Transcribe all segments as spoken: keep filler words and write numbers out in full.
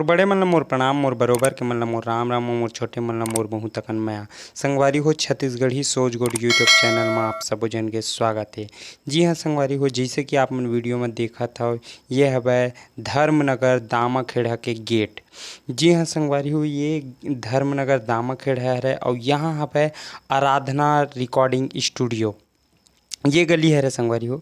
बड़े मन ल मोर प्रणाम, मोर बरोबर के मन ल मोर राम राम, मोर छोटे मन ल मोर बहुत अकन मया। संगवारी हो, छत्तीसगढ़ी सोच गोठ YouTube चैनल म आप सबो झन के स्वागत हे। जी हाँ संगवारी हो, जइसे कि आप मन वीडियो म देखत हव, ये हवय धर्मनगर दामाखेड़ा के गेट। जी हाँ संगवारी हो, ये धर्मनगर दामाखेड़ा हरे अउ यहाँ हवय आराधना रिकॉर्डिंग स्टूडियो। ये गली हरे संगवारी हो,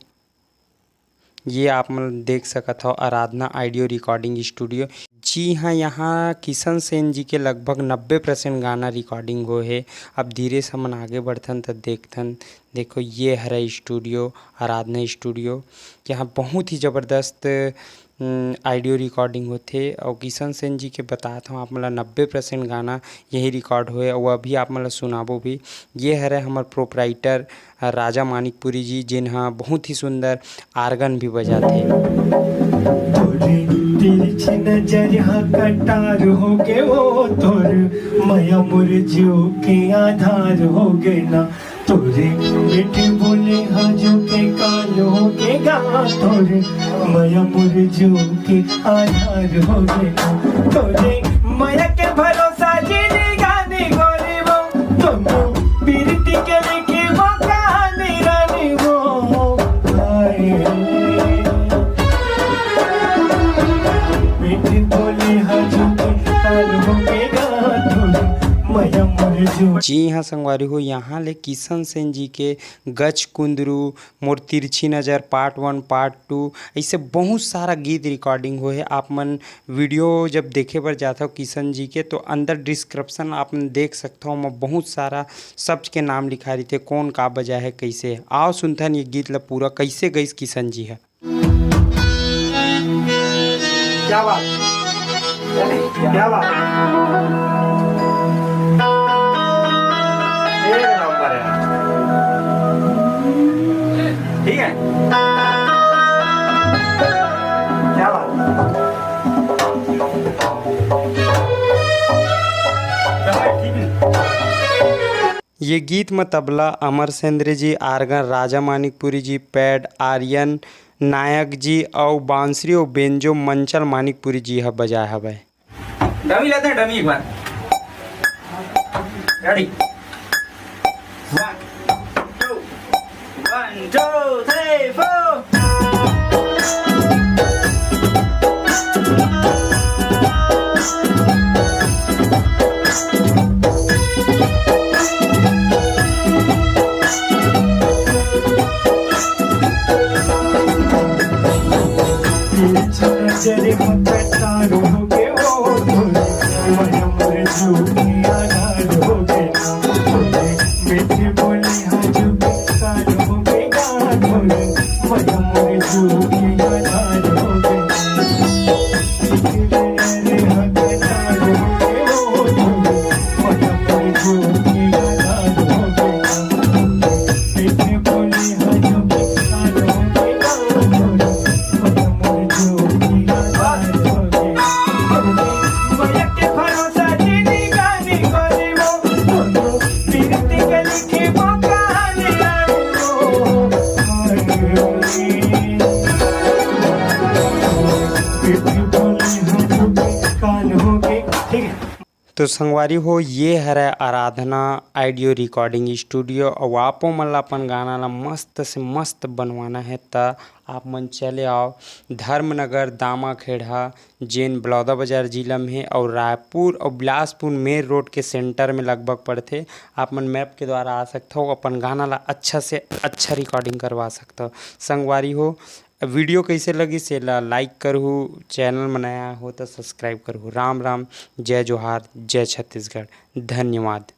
ये आप मन देख सकत हव, आराधना ऑडियो रिकॉर्डिंग स्टूडियो। जी हाँ, यहाँ किशन सेन जी के लगभग नब्बे परसेंट गाना रिकॉर्डिंग होए हे। अब धीरे से हमन आगे बढ़थन त देखथन। देखो, ये हरे स्टूडियो, आराधना स्टूडियो। यहाँ बहुत ही ज़बरदस्त, उम, ऑडियो रिकॉर्डिंग होथे। अउ किशन सेन जी के बतात हव आप मन ला, नब्बे परसेंट गाना यही रिकॉर्ड होए, अउ अभी आप मन ला सुनाबो भी। ये हरे हमर प्रोपराइटर राजा मानिकपुरी जी, जिन ह बहुत ही सुंदर आर्गन भी बजाथे। तोरे तिरछी नजर हा कटार हो गे वो, तोर मया मोर जीव के आधार हो गे ना। तोरे मीठी बोली हा जो के काल हो गे गा, तोरे मया मोर जीव के आधार हो गे ना। तोरे मया के भरोसा जिंदगानी गोरी वो, तोरे पीरती के लिखी वो कहानी रानी वो। हाय। मीठी बोली हा जो के काल हो गे गा, तोरे मया मोर जीव। जी हाँ संगवारी हो, यहाँ ले किशन सेन जी के गज कुंदरू, मोर तिरछी नजर पार्ट वन, पार्ट टू, ऐसे बहुत सारा गीत रिकॉर्डिंग होए हे। आप मन वीडियो जब देखे बर जाथव किशन जी के, तो अंदर डिस्क्रिप्शन आप मन देख सकथव, ओमा बहुत सारा शब्द के नाम लिखा रहिथे, कौन का बजाए हे, कैसे। आओ सुनथन ये गीत ला पूरा, कैसे गइस किशन जी ह। क्या बात, क्या बात, एक नंबर है, ठीक है, क्या बात। ये गीत म तबला अमर सेंद्र जी, आर्गन राजा मानिकपुरी जी, पैड आर्यन नायक जी अउ बांसुरी अउ बेंजो मंचल मानिकपुरी जी ह बजाए हवय। डमी लेते हैं, डमी एक बार। Ready? One, two, one, two, three, four. तो संगवारी हो, ये हरय आराधना ऑडियो रिकॉर्डिंग स्टूडियो। अउ आपो मन ला अपन गाना ला मस्त से मस्त बनवाना हे, त आप मन चले आओ धर्मनगर दामाखेड़ा, जेन बलौदाबाजार जिला में हे, अउ रायपुर अउ बिलासपुर मेन रोड के सेंटर में लगभग पड़थे। आप मन मैप के द्वारा आ सकथव, अपन गाना ला अच्छा से अच्छा रिकॉर्डिंग करवा सकथव। संगवारी हो, वीडियो कैसे लगिस, एला लाइक करहू, चैनल में नया हो त सब्सक्राइब करहू। राम राम, जय जोहार, जय छत्तीसगढ़, धन्यवाद।